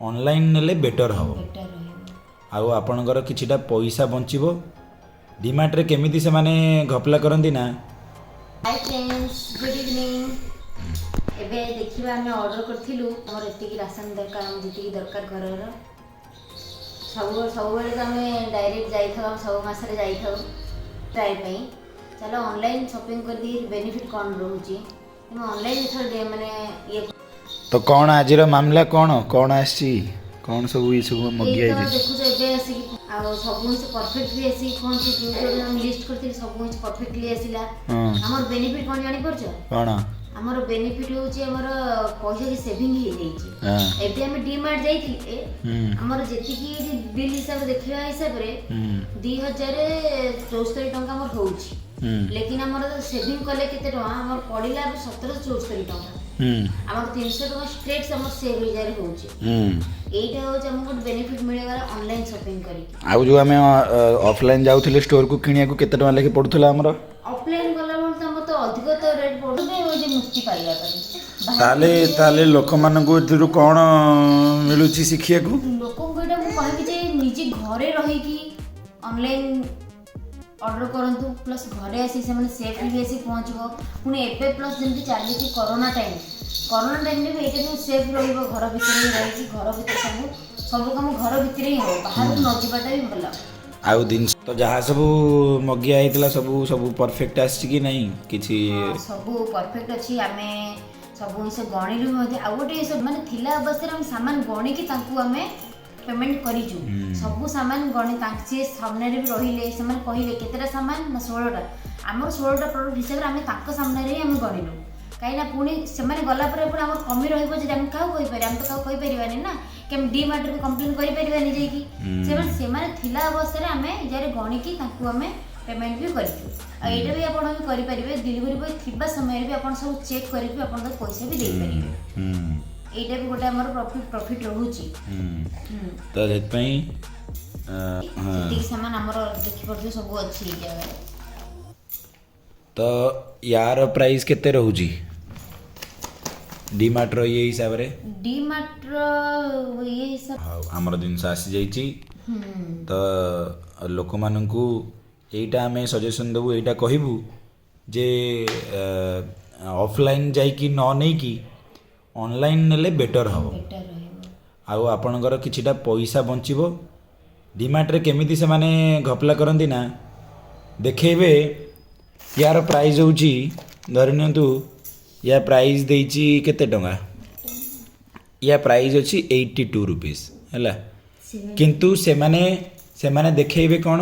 Online ନେଲେ better ହେବ। Better ରହିବ। ଆଉ ଆପଣଙ୍କର କିଛିଟା ପଇସା ବଞ୍ଚିବ। ଡିମାର୍ଟରେ କେମିତି ସେମାନେ ଘପଲା କରନ୍ତି ନା। High friends, good evening. ଏବେ ଦେଖିବା, ଆମେ ଅର୍ଡ଼ର କରିଥିଲୁ, ଆମର ଏତିକି ରାସନ ଦରକାର, ଆମର ଯେତିକି ଦରକାର ଘରର ସବୁ। ସବୁବେଳେ ତ ଆମେ ଡାଇରେକ୍ଟ ଯାଇଥାଉ, ଆମେ ସବୁ ମାସରେ ଯାଇଥାଉ ଟ୍ରାଏ ପାଇଁ। ଚାଲ, ଅନଲାଇନ୍ ସପିଂ କରିଦେଇ ବେନିଫିଟ୍ କ'ଣ ରହୁଛି। ତୁମେ ଅନଲାଇନ୍ ଯେତେବେଳେ ମାନେ ଇଏ ତ କ'ଣ ଆଜିର ମାମଲା, କ'ଣ କ'ଣ ଆସିଛି, କ'ଣ ସବୁ ଏସବୁ ମଗିଆ ଏଇ ତ ହେଇଛି? ଦେଖୁଛ, ଏବେ ଆସିକି ଆଉ ସବୁ ଜିନିଷ ପରଫେକ୍ଟଲି ଆସିକି ପହଞ୍ଚି। ଯେଉଁ ଯେଉଁ ଆମେ ଲିଷ୍ଟ କରିଥିଲି, ସବୁ ଜିନିଷ ପରଫେକ୍ଟଲି ଆସିଲା। ଆମର ବେନିଫିଟ୍ କ'ଣ ଜାଣିପାରୁଛ? କ'ଣ? ଆମର ବେନିଫିଟ୍ ହେଉଛି, ଆମର ପଇସା କି ସେଭିଂ ହେଇଯାଇଛି। ଏବେ ଆମେ ଡି ମାର୍ଟ ଯାଇଥିଲେ, ଆମର ଯେତିକି ବିଲ୍ ହିସାବରେ ଦେଖିବା ହିସାବରେ 2074 ଟଙ୍କା ଆମର ହେଉଛି। ଲେକିନ୍ ଆମର ସେଭିଂ କଲେ କେତେ ଟଙ୍କା ଆମର ପଡ଼ିଲା? ଏବେ 1774 ଟଙ୍କା। ଆମର 300 ଟଙ୍କା ଷ୍ଟ୍ରେଟ୍ ଆମର ସେଭ୍ ହେଇଯାରେ ହେଉଛି। ଏଇଟା ହେଉଛି ଆମକୁ ଗୋଟେ ବେନିଫିଟ୍ ମିଳିଗଲା ଅନଲାଇନ୍ ସପିଂ କରିକି। ଆଉ ଯେଉଁ ଆମେ ଅଫଲାଇନ୍ ଯାଉଥିଲେ ଷ୍ଟୋରକୁ କିଣିବାକୁ, କେତେ ଟଙ୍କା ଲେଖେ ପଡ଼ୁଥିଲା ଆମର? ଅଫଲାଇନ୍ ଗଲାବେଳକୁ ତ ଆମର ତ ଅଧିକ ତ ରେଟ୍ ପଡ଼ୁଛି ଯେ ମୁକ୍ତି ପାଇବା ପାଇଁ। ତାହେଲେ ଲୋକମାନଙ୍କୁ ଏଥିରୁ କ'ଣ ମିଳୁଛି ଶିଖିବାକୁ? ଲୋକଙ୍କୁ ଏଇଟା ମୁଁ କହିବି ଯେ ନିଜେ ଘରେ ରହିକି ଅନଲାଇନ୍ ଅର୍ଡ଼ର କରନ୍ତୁ, ପ୍ଲସ୍ ଘରେ ଆସି ସେମାନେ ସେଫ୍ଲି ବି ଆସି ପହଞ୍ଚିବ। ପୁଣି ଏବେ ପ୍ଲସ୍ ଯେମିତି ଚାଲିଛି କରୋନା ଟାଇମ୍, କରୋନା ଟାଇମ୍ରେ ବି ଏଇଟା ବି ସେଫ୍ ରହିବ। ଘର ଭିତରେ ହିଁ ରହିକି, ଘର ଭିତରେ ସବୁ ସବୁ କାମ ଘର ଭିତରେ ହିଁ ହେବ, ବାହାରକୁ ନ ଯିବାଟା ବି ଭଲ। ଆଉ ଜିନିଷ ତ ଯାହା ସବୁ ମଗିଆ ହେଇଥିଲା, ସବୁ ସବୁ ପରଫେକ୍ଟ ଆସିଛି କି ନାହିଁ କିଛି? ହଁ, ସବୁ ପରଫେକ୍ଟ ଅଛି। ଆମେ ସବୁ ଜିନିଷ ଗଣିଲୁ ମଧ୍ୟ। ଆଉ ଗୋଟେ ଜିନିଷ ମାନେ ଥିଲା ଅବସ୍ଥାରେ ଆମେ ସାମାନ ଗଣିକି ତାଙ୍କୁ ଆମେ ପେମେଣ୍ଟ କରିଛୁ। ସବୁ ସାମାନ ଗଣି ତାଙ୍କ ସିଏ ସାମ୍ନାରେ ବି ରହିଲେ, ସେମାନେ କହିଲେ କେତେଟା ସାମାନ ନା 16ଟା। ଆମର 16ଟା ପ୍ରଡ଼କ୍ଟ ହିସାବରେ ଆମେ ତାଙ୍କ ସାମ୍ନାରେ ହିଁ ଆମେ ଗଣିଲୁ। କାହିଁକିନା ପୁଣି ସେମାନେ ଗଲା ପରେ ପୁଣି ଆମର କମି ରହିବ ଯଦି, ଆମେ କାହାକୁ କହିପାରିବା? ଆମେ ତ କାହାକୁ କହିପାରିବାନି ନା, କି ଆମେ ଡି ମାର୍ଟରେ ବି କମ୍ପ୍ଲେନ୍ କରିପାରିବାନି ଯାଇକି। ସେମାନେ ଥିଲା ଅବସ୍ଥାରେ ଆମେ જ્યારે ଗଣିକି ତାଙ୍କୁ ଆମେ ପେମେଣ୍ଟ ବି କରିଛୁ। ଆଉ ଏଇଟା ବି ଆପଣ ବି କରିପାରିବେ, ଡେଲିଭରି ବୟ ଥିବା ସମୟରେ ବି ଆପଣ ସବୁ ଚେକ୍ କରିକି ଆପଣ ତାକୁ ପଇସା ବି ଦେଇପାରିବେ। ଏଇଟା ବି ଗୋଟେ ଆମର ପ୍ରଫିଟ୍ ରହୁଛି। ତ ସେଥିପାଇଁ ହଁ। ସେତିକି ସାମାନ ଆମର ଦେଖିପାରୁଥିବେ, ସବୁ ଅଛି ଏଇ ଜାଗାରେ। ତ ୟାର ପ୍ରାଇସ୍ କେତେ ରହୁଛି ଡିମାର୍ଟର ଇଏ ହିସାବରେ? ଡି ମାର୍ଟର ଇଏ ହିସାବ ଆଉ ଆମର ଜିନିଷ ଆସିଯାଇଛି। ତ ଲୋକମାନଙ୍କୁ ଏଇଟା ଆମେ ସଜେସନ୍ ଦେବୁ, ଏଇଟା କହିବୁ ଯେ ଅଫଲାଇନ୍ ଯାଇକି ନ ନେଇକି ଅନଲାଇନ୍ ନେଲେ ବେଟର୍ ହେବ। ବେଟର୍ ରହିବ। ଆଉ ଆପଣଙ୍କର କିଛିଟା ପଇସା ବଞ୍ଚିବ। ଡିମାର୍ଟରେ କେମିତି ସେମାନେ ଘପଲା କରନ୍ତି ନା, ଦେଖେଇବେ ୟାର ପ୍ରାଇସ୍ ହେଉଛି, ଧରି ନିଅନ୍ତୁ ୟା ପ୍ରାଇସ୍ ଦେଇଛି କେତେ ଟଙ୍କା, ୟା ପ୍ରାଇସ୍ ଅଛି 82 ରୁପିସ୍ ହେଲା। କିନ୍ତୁ ସେମାନେ ଦେଖେଇବେ କ'ଣ,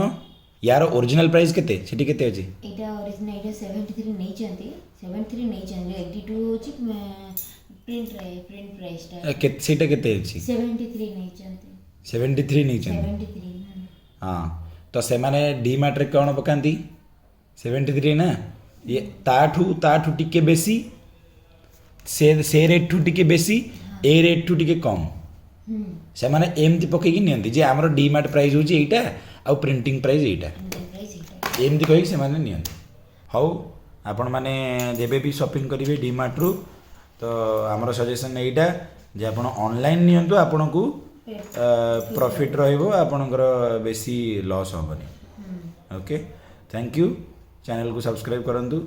ୟାର ଓରିଜିନାଲ୍ ପ୍ରାଇସ୍ କେତେ, ସେଠି କେତେ ଅଛି? ଏଇଟା ଅରିଜିନାଲ, ଏଇଟା 73 ନେଇଛନ୍ତି, 73 ନେଇଛନ୍ତି। 82 ହେଉଛି ପ୍ରିଣ୍ଟ ପ୍ରାଇସ୍ଟା। କେତେ, ସେଇଟା କେତେ ଅଛି? 73 ନେଇଛନ୍ତି। 73 ନେଇଛନ୍ତି? 73। ହଁ, ତ ସେମାନେ ଡିମାର୍ଟରେ କ'ଣ ପକାନ୍ତି, 73 ନା, ଇଏ ତାଠୁ ଟିକେ ବେଶୀ, ସେ ରେଟ୍ଠୁ ଟିକେ ବେଶୀ, ଏ ରେଟ୍ଠୁ ଟିକେ କମ୍। ସେମାନେ ଏମିତି ପକେଇକି ନିଅନ୍ତି ଯେ ଆମର ଡିମାର୍ଟ ପ୍ରାଇସ୍ ହେଉଛି ଏଇଟା ଆଉ ପ୍ରିଣ୍ଟିଂ ପ୍ରାଇସ୍ ଏଇଟା। ପ୍ରାଇସ୍ ଏଇଟା। ଏମିତି କହିକି ସେମାନେ ନିଅନ୍ତି। ହଉ, ଆପଣମାନେ ଯେବେ ବି ସପିଂ କରିବେ ଡିମାର୍ଟରୁ, ତ ଆମର ସଜେସନ୍ ଏଇଟା ଯେ ଆପଣ ଅନଲାଇନ୍ ନିଅନ୍ତୁ, ଆପଣଙ୍କୁ ପ୍ରଫିଟ୍ ରହିବ, ଆପଣଙ୍କର ବେଶୀ ଲସ୍ ହେବନି। Okay, thank you. ଚ୍ୟାନେଲକୁ ସବସ୍କ୍ରାଇବ୍ କରନ୍ତୁ।